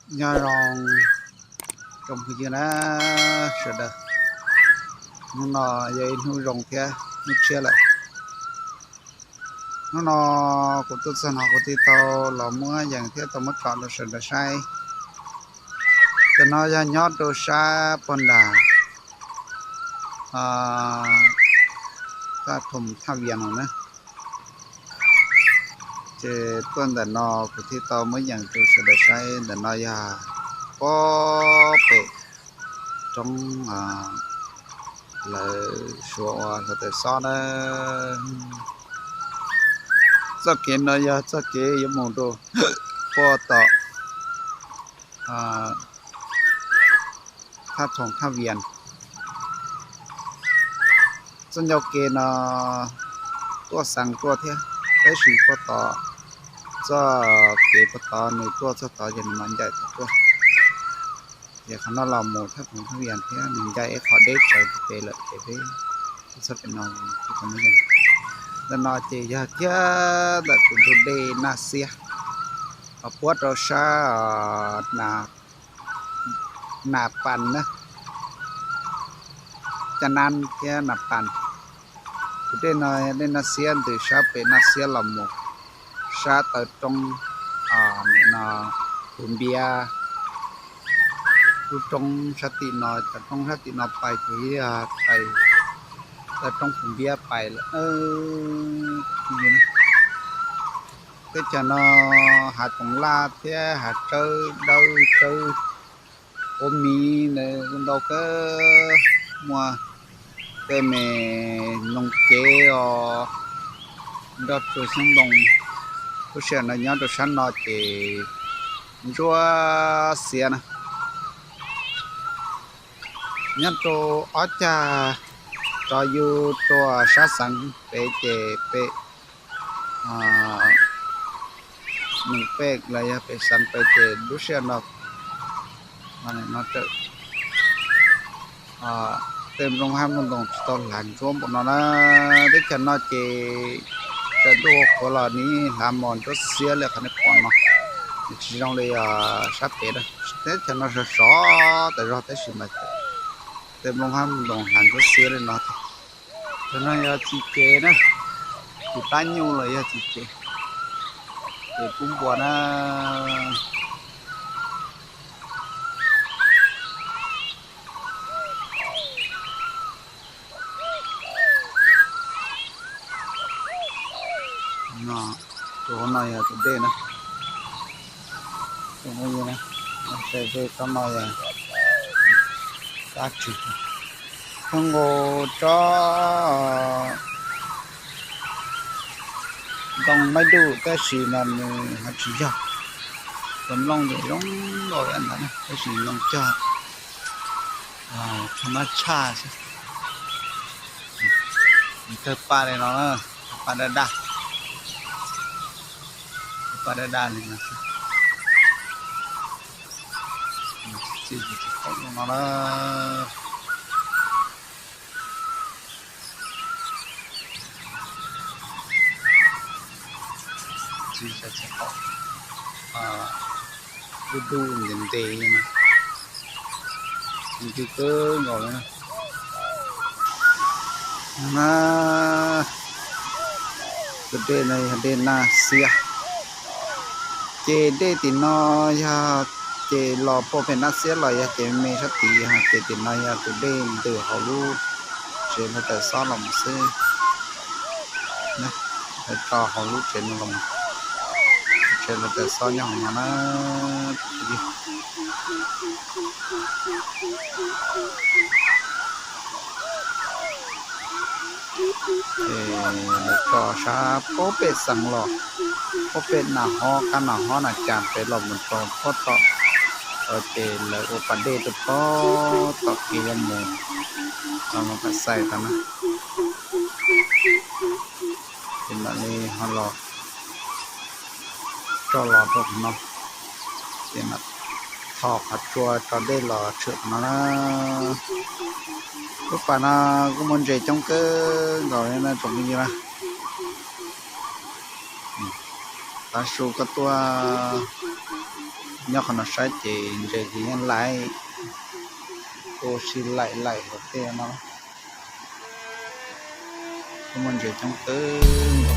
Nyob zoo tsoom phooj ywg na sawv daws, hnub no yog ib hnub zoo thiab hnub tshiab lawm. Hnub no kuv tuaj txog no kuv thiaj tau los muab yees thiab tau muab tsom rau sawv daws saib. Cov no yog nyob rau sab pog nram Thaj Thoom Thaj Vias no na. Ces tuaj ntawm no kuv thiaj tau muab yees rau sawv daws saib. Ntawm no yog pob pem roob lawv suav ua hluav taws xob na. Txoj kev no yog txoj kev yuav mus rau puag tom Thaj Thoom Thaj Vias. Txoj ncauj ke no tuaj xeev tuaj thiab, tab sis puag tod, txoj kev puag tod nws tuaj txog tod ces nws mam ncaim tod tuaj. Ces qhov no los mus Thaj Thoom Thaj Vias thiab, nws ncaim ib qho deb tsawv pem lawm ces peb txog pem no. Ntawm no ces yog kiag ntawm tus ntug dej Naj Xiab, ho puab rau sab Nas Pas na, Caj Nab thiab Nas Pas. Tus dej no, dej Naj Xiab ntws sab pem Naj Xiab los mus sab taw roob, no, Phuv Npiab. Lub roob sab tim no, cov roob sab tim no pais ces yog pais taw roob Phuv Npiab pais lawm. Teb chaws no hav toov laj thiab hav tsawb dawb tsawb ua miv ntawd ntau kawg, muaj tej me noo cev os, nroj tsua xyoob ntoo. Lub sij hawm no nyob rau sab no ces ntsuab xiav na. Nyob rau ob cag rov yug rua sab xeev pem ces pem Nws pem los yog pem xeev pem ces lub sij hawm no, no tej nplooj hab nplooj ntoos tsis tau hlav ntsuab npaum no na. Teb chaws no ces tsaus ntuj qhuav los nws hlav mos ntsuab xiab li qhov nej pom no, nws tsis zoo li sab pem na. Teb chaws no sov sov tas zog tab sis mas tej nplooj hab nplooj ntoos hlav ntsuab xiab li no. Cov no yog txiv cev na, tus tab nyuj los yog txiv cev, ces pub npua na. Tus no yog tus dej na, tsob no yog sab tswg, thooj nkaus tsob ntoo maib duj tab sis mas nws ho tsis yog, tus nplooj nws zoo nkaus ntawd tab sis nplooj cog tshaj mab tshaj xwb. Tawg pa li no, pa daj daj, pa daj daj li no. Txiv tsis qaum no na. Txiv tsis qaum, dub dub ntev ntev, nti kawg nkaus li. Na, tus dej no yog dej Naj Xiab. Ces dej tim no yog ces los puag pem Naj Xiab los yog ces me sab tid, ces tim no yog tus dej ntws hauv lub tsev hluav taws xob los mus xwb. Lawv tso hauv lub tsev no los, tsev hluav taws xob nyob hauv no na. Ces lawv tso sab puag pem xeev los, puag pem Nas Hob, qab Nas Hob Nas Cas pem los mus rau puag tom, ces lawv ua pas dej rau puag tom kev yuav mus, los mus Pham Xais tod na. Ces mam li ho los tso los rau qhov no, ces mam tho qhov tsua tso dej los tshwm qhov no na. Lub pas no kuj muaj ntses coob kawg nkaus li na tsoom phooj ywg na. Tav su koj tuaj Nyob qhov no saib ces ntses ces yeej laim, ua si laim laim hauv tej no. Kuj muaj ntses coob kawg.